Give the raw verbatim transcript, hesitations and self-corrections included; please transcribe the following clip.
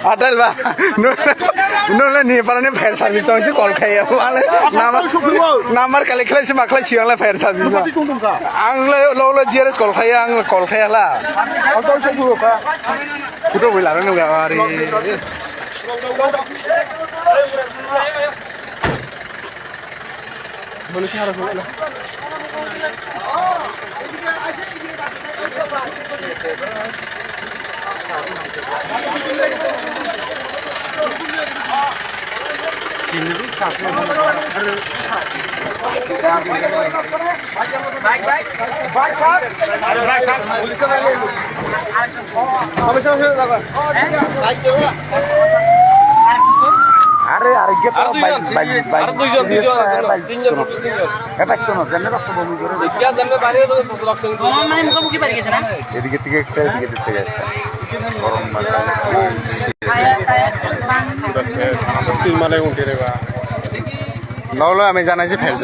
Adal ba, nole ni parani fire service tong si call khai ya. Wale number, number kali khlai si ma khlai si ang le fire service no. Ang le lo lo G R S call khai ya, ang le call khai ya la. Photo bui la no ga ari. Are, are, get out, bike, bike, bike. Are duijon, duijon, duijon, tinjon, tinjon. Eh, bike to no, jemne rokto bomi gore. Kya jemne bari to rokto. Mama mane muka muki bari geta na? Edige tige ekta, edige tige ekta. Gorom mane. Tui mane unti re ba. Nolo ami janai je fans.